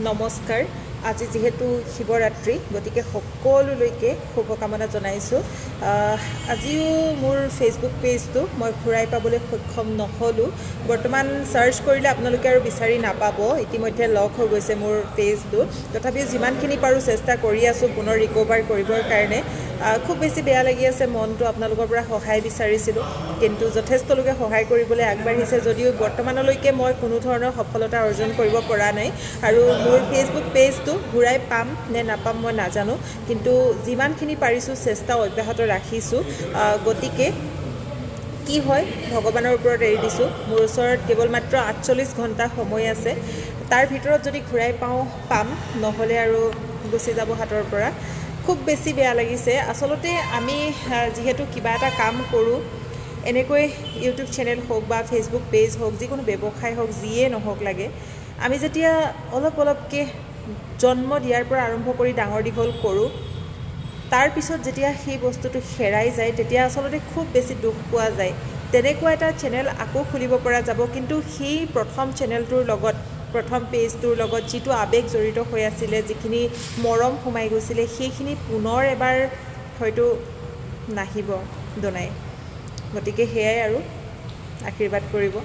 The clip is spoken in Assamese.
নমস্কাৰ। আজি যিহেতু শিৱৰাত্ৰি, গতিকে সকলোলৈকে শুভকামনা জনাইছোঁ। আজিও মোৰ ফেচবুক পেজটো মই ঘূৰাই পাবলৈ সক্ষম নহ'লোঁ। বৰ্তমান চাৰ্চ কৰিলে আপোনালোকে আৰু বিচাৰি নাপাব, ইতিমধ্যে লক হৈ গৈছে মোৰ পেজটো। তথাপিও যিমানখিনি পাৰোঁ চেষ্টা কৰি আছোঁ পুনৰ ৰিক'ভাৰ কৰিবৰ কাৰণে। খুব বেছি বেয়া লাগি আছে মনটো। আপোনালোকৰ পৰা সহায় বিচাৰিছিলোঁ, কিন্তু যথেষ্ট লোকে সহায় কৰিবলৈ আগবাঢ়িছে যদিও বৰ্তমানলৈকে মই কোনো ধৰণৰ সফলতা অৰ্জন কৰিব পৰা নাই। আৰু মোৰ ফেচবুক পেজটো ঘূৰাই পাম নে নাপাম মই নাজানো, কিন্তু যিমানখিনি পাৰিছোঁ চেষ্টা অব্যাহত ৰাখিছোঁ। গতিকে কি হয় ভগৱানৰ ওপৰত এৰি দিছোঁ। মোৰ ওচৰত কেৱল মাত্ৰ 48 ঘণ্টা সময় আছে, তাৰ ভিতৰত যদি ঘূৰাই পাওঁ পাম, নহ'লে আৰু গুচি যাব হাতৰ পৰা। খুব বেছি বেয়া লাগিছে। আচলতে আমি যিহেতু কিবা এটা কাম কৰোঁ, এনেকৈ ইউটিউব চেনেল হওক বা ফেচবুক পেজ হওক, যিকোনো ব্যৱসায় হওক, যিয়ে নহওক লাগে, আমি যেতিয়া অলপ অলপকৈ জন্ম দিয়াৰ পৰা আৰম্ভ কৰি ডাঙৰ দীঘল কৰোঁ, তাৰপিছত যেতিয়া সেই বস্তুটো হেৰাই যায় তেতিয়া আচলতে খুব বেছি দুখ পোৱা যায়। তেনেকুৱা এটা চেনেল আকৌ খুলিব পৰা যাব, কিন্তু সেই প্ৰথম চেনেলটোৰ লগত, প্ৰথম পেজটোৰ লগত যিটো আৱেগ জড়িত হৈ আছিলে, যিখিনি মৰম সোমাই গৈছিলে, সেইখিনি পুনৰ এবাৰ হয়তো নাহিব দনাই। গতিকে সেয়াই আৰু, আশীৰ্বাদ কৰিব।